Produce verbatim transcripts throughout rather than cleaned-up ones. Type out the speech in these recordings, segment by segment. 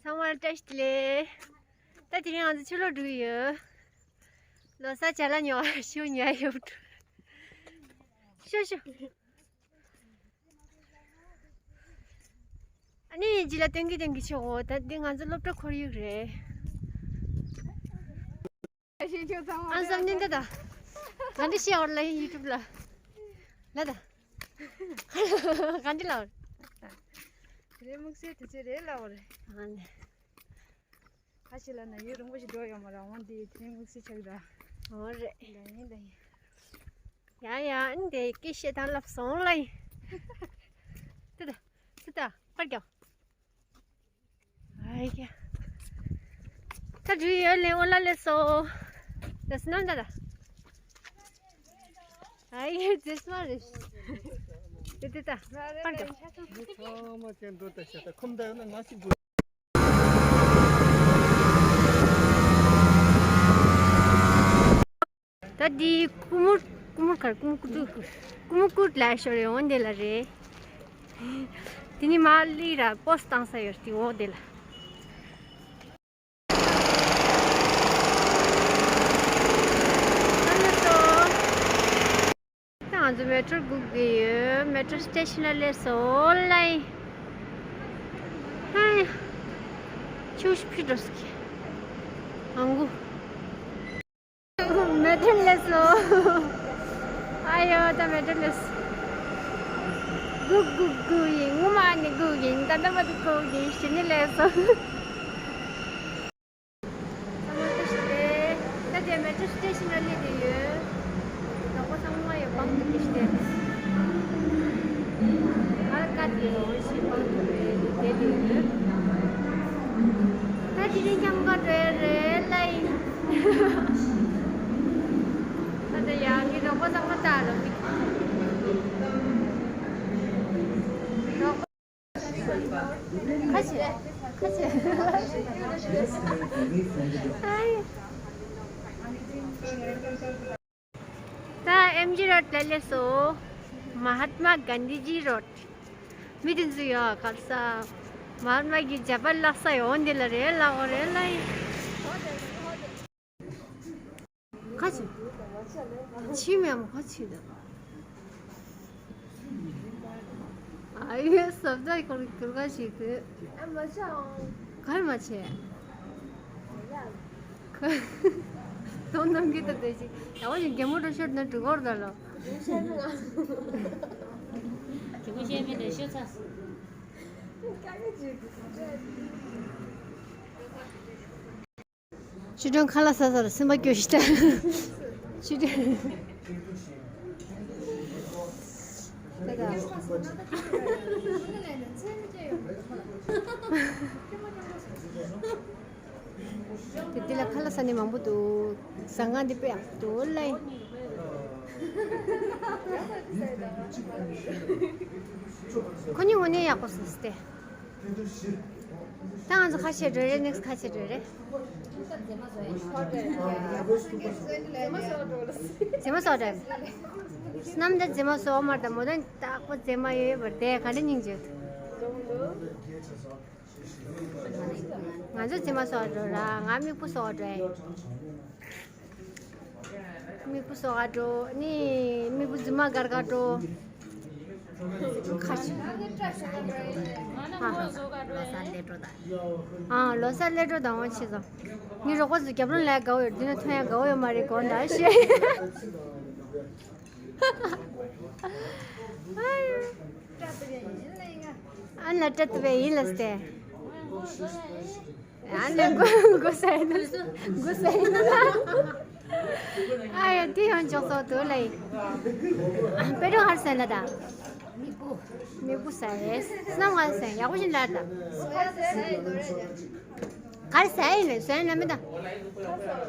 ཚང་མར་བཀྲ་ཤིས་བདེ་ལེགས། ད་དེ་རིང་ང་ཚོ་ཕྱི་ལོགས་འགྲོ་གི་ཡོད། ལོ་གསར་ཅ་ལག་ཉོ་བར་ཤོག་ཉོ་ཡ་ཡོད། ཤོག་ཤོག་ཨ་ནི་རྗེས་ལ་སྟོན་གི་སྟོན་གི་ཆོག་གོ། ད་འདི་ང་ཚོ་སློབ་གྲྭ་ཁོར་ཡུག་རེད། ཨ་བསམ་ནི་འདི་ད། ག་འདྲ་ཤེས་བར་ལ་ཡིན་ཡུ་ཊུབ་ལ། ལ་ད། ག་འདྲ་ལ་བར། རེ་དམིགས་བསལ་དེ་ཚོ་རེད་ལ་བར། ཨ་ནི། ཁ་ཤས་ལ་ན་ཡུན་རིང་པོ་ཞིག་འགྲོ་ཡོད་མ་རེད། འོང་འདི་དེ་རིང་དམིགས་བསལ་ཆགས་ར། འོ་རེད། ལ་ཡིན་ལ་ཡིན། ཡ་ཡ་ཨ་ནི་དེ་སྐད་བཤད་སྟངས་ལབ་སོང་ལ་ཡིན། ཏི་ཏི་ཏི་ཏི་པར་རྒྱག་ཨ་ཡ། ད་འགྲུལ་ཡོད་ལེ་ཨོ་ལ་ལེ་སོ། ད་སྣམ་ད་ད། ཨ་ཡ་ཇེ་སྨ་རེ། ཏི་ཏི་ད་པར་རྒྱག་ཚང་མ་ཅན་འགྲོ་ད་ཤ་ད་ཁོམ་ད་ཡོད་ན་ང་ཞིག་འགྲོ། ད་འདི་ཀུ་མུར་ཀུ་མུར་གར་ཀུ་མུར་ཀུ་ཏུ་ཀུ་མུར་ཀུར་ལ་ཤོར་ཡོང་འོང་དེ་ལ་རེད། དེ་ནི་མ་ལི་ར་པོ་སི་བཏང་ས་ཡོད་དེ་འོ་དེ་ལ། ད་ང་ཚོ་མེ་ཊྲོ་སྒུག་གི་ཡོད། མེ་ཊྲོ་སི་ཊེ་ཤན་ལ་སླེབས་སོང་ལ་ཡིན། ཧ་ཡ། ཆུ་ཤི་ཕི་འགྲོ་སི་ཁི། ཨང་གུ། མེ་ཊྲོ་སླེབས་སོང་། ཨ་ཡོ་ད་མེ་ཊྲོ་སླེབས་སོང་། སྒུག་སྒུག་སྒུག་ཡིན། ངོ་མ་ནི་སྒུག་ཡིན། ད་ལྟ་མ་དུ་སྒུག་ཡིན། ཞི་ནི་སླེབས་སོང་། ཚང་མ་བཀྲ་ཤིས་བདེ་ལེགས། ད་དེ་མེ་ཊྲོ་སི་ཊེ་ཤན་ལ་སླེབས་བསྡད་ཡོད། གྲོགས་པོ་ཚང་མ་ཡོད་པང་དུ་བཀྲ་ཤིས་བདེ་ལེགས། ཨ་ཀ་དེ་འོ་ཞེས་པང་དུ་བསྡད་བསྡད་ཡོད། ད་དེ་རིང་འཁྱམ་ག་འགྲོ་ཡ་རེད་ལ་ཡིན། ད་ད་ཡ་ངའི་གྲོགས་པོ་ཚང་མ་ལྟ་རོགས་མི། ཁ་ཆེ། ཁ་ཆེ། ཨའི། ད་ཨེམ་ཇི་རོཌ་ལ་སླེབས་སོང་། མ་ཧཱ་ཏ་མ་གྷན་དྷི་ཇི་རོཌ། མི་དེ་ཚོ་ཡོད་ག་ས། མ་ཧཱ་ཏ་མ་གི་མཇལ་པ་ལབ་ས་ཡོང་དེ་ལ་རེད་ལ་འོ་རེད་ལ་ཡིན། ཁ་ཆེ། ཕྱི་མེད་མོ་ཁ་ཆེ་ད། ཨ་ཡེ་སབ་ད་ཁོར་ཁུར་ག་ཞིག་ཏུ། ཨ་མ་ཆ་ཨང་། གར་མ་ཆེ། ཡ། ཁ། དོན་དམ་གི་ད་དེ་ཞིག་ཡ་བ་ཞིག་གད་མོ་འགྲོ་ཤོར་ན་འགྲིག་གོ་ར་ད་ལོ། གད་མོ་བཤད་མི་འདྲ་ཤོད་ཚ། ཆུ་སྒྲོན་ཁ་ལག་ཟ་ཟ་ལ་སེམས་པ་སྐྱོ་ཤི་ད། ཆུ་སྒྲོན། དེ་དེ་ལ་ཁ་ལག་ཟ་ནི་མང་པོ་འདུག་ཟ་ཁང་འདི་དཔེ་ཡག་པོ་འདུག་ལ། ཁོ་གཉིས་དངོས་གནས་ཡག་པོ་ཟ་སྟེ། ད་ང་ཚོ་ཁ་ཤས་འགྲོ་རེད། ནེག་སི་ཁ་ཤས་འགྲོ་རེད། རྫི་མ་བཟོ་འདྲ། སྣམ་ད་རྫི་མ་བཟོ་མར་ད་མོ་དོན་རྟག་པོ་རྫི་མ་ཡོད་པར་དེ་ག་འདྲ་སྙིང་རྗེ། ང་ཚོ་རྫི་མ་བཟོ་འགྲོ་ར་ང་མིག་བུ་བཟོ་འགྲོ། མིག་བུ་བཟོ་ག་འགྲོ། ནི་མིག་བུ་རྫི་མ་སྒར་ག་འགྲོ། ཁ་ཆེ། ཨ། ལོ་གསར་སླེབས་འགྲོ་ད། ཨ། ལོ་གསར་སླེབས་འགྲོ་ད་འོང་ཆེ་ཚོ། ངའི་རོགས་པ་ཚོ་རྒྱབ་ལོང་ལས་དགའ་བོ་ཡོད། འདི་ན་ཐོན་ཡ་དགའ་བོ་ཡོད་མ་རེད་དགོངས་དག་ཞེས། ཨ་ན་སྐྲ་བཏུབ་པའི་ཡིན་ལ་སྟེ། ཨ་ན་མགོ་མགོ་ས་ཡིན་ན་མགོ་ས་ཡིན་ན། ཨ་ཡ་དེ་ཡང་འཇོག་ཚོགས་འདུག་ལ་ཡིན། དཔེ་སྒྲོན་ཧར་ས་ཡིན་ལ་ད། མིག་བུ། མིག་བུ་ས་ཡིན། སྣམ་ང་ས་ཡིན་ཡག་པོ་ཞིག་ལ་ད། གར་ས་ཡིན་ལ་ས་ཡིན་ལ་མི་ད།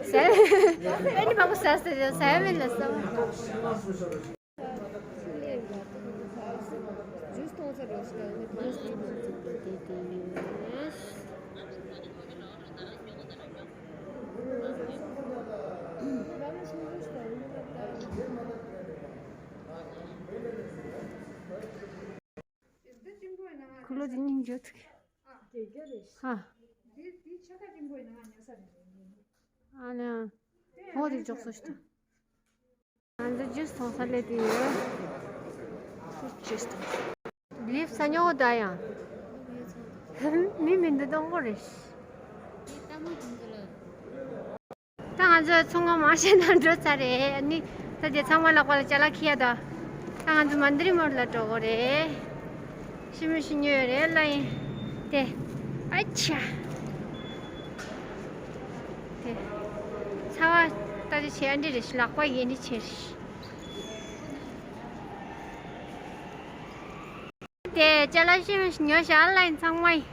ས་ཡིན། དཔེ་ནི་མང་པོ་ས་ས་ས་ཡིན་མིན་ལ་ས། ཁུ་ལོ་དེ་སྙིང་རྗེ་ཐུག་ཧ། དེ་དེ་ཆ་ཁ་རིང་པོ་ཡིན་ན་ང་ཉོ་ས་རེད། ཨ་ལེ། ཨ། འོ་དེ་འཇོག་སོ་ཞིག་དང་། ང་ཚོ་ཇུས་འཐུང་ས་སླེབས་དུས་ཡོད། ཇུས་འཐུང་། ལིབ་ས་ཉོ་གོ་ད་ཡང་། མི་མི་འདུག་སྟོང་པོ་རེད། ད་ང་ཚོ་ཚོང་ཁང་མང་ཤོས་ནང་འགྲོ་ཚར་རེད། ཨ་ནི་ད་དེ་ཚང་མ་ལག་པ་ལ་ཅ་ལག་འཁྱེར་ཡ་ད། ད་ང་ཚོ་མན་དི་རི་མོལ་ལ་འགྲོ་གོ་རེད། ཤི་མི་ཤི་ཉོས་ཡོད་རེད་ལ་ཡིན། དེ། ཨ་ཆ། དེ། ཚ་བ་ལྟ་ཅི་བྱེད་ཨ་འདྲི་རེད་ཤི་ལག་པ་ཡེ་འདྲི་བྱེད་ཤི། དེ་ཅ་ལག་ཤི་མི་ཤི་ཉོས་ཤི་ཨ་ལ་ཡིན་ཚང་མ་ཡིན།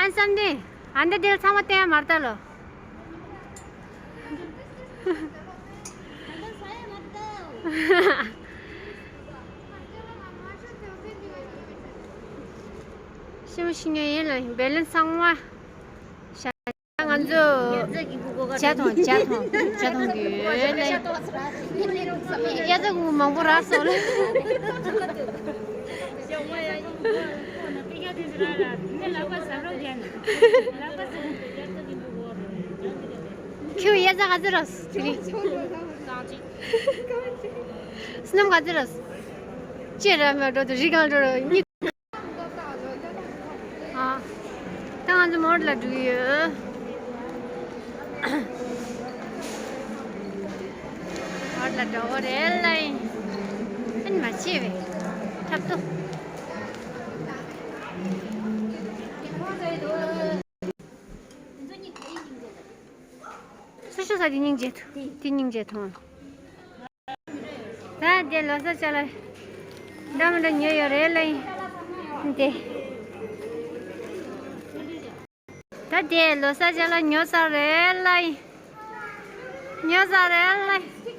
ཨན་བསམ་དེ། ཨ་འདི་དེ་ཚང་མ་བསྟན་མར་ལྟ་ལོ། ཤི་མི་ཤི་ཉོས་ཡིན་ལ་ཡིན་བེ་ལན་ཚང་མ། ང་ཚོ་ཇ་འཐུང་ཇ་འཐུང་ཇ་འཐུང་གི་ཡོད་ལ། དབྱར་རྩྭ་དགུན་འབུ་མང་པོ་རག་སོང་ལ། ཁྱོད་དབྱར་རྩྭ་ག་ཚོད་རག་སོང་དེ་རིང་། སྣུམ་ག་ཚོད་རག་སོང་། ཅེ་ར་མ་འགྲོ་དུ་རི་གང་འགྲོ་ར་གཉིད། ཨ། ད་ང་ཚོ་མོར་ལ་འགྲོ་གི་ཡོད། མོར་ལ་འགྲོ་གི་རེད་ལ་ཡིན། ཨན་མ་བྱེད་བས། འཁྲབ་ཏོ། སུ་ཤོ་ས་དེ་སྙིང་རྗེ་ཐུ་དེ་སྙིང་རྗེ་ཐོང་། ད་དེ་ལོ་གསར་ཅ་ལག་འདྲ་མི་འདྲ་ཉོས་ཡོད་རེད་ལ་ཡིན། དེ་ད་དེ་ལོ་གསར་ཅ་ལག་ཉོས་ཚར་རེད་ལ་ཡིན། ཉོས་ཚར་རེད་ལ་ཡིན།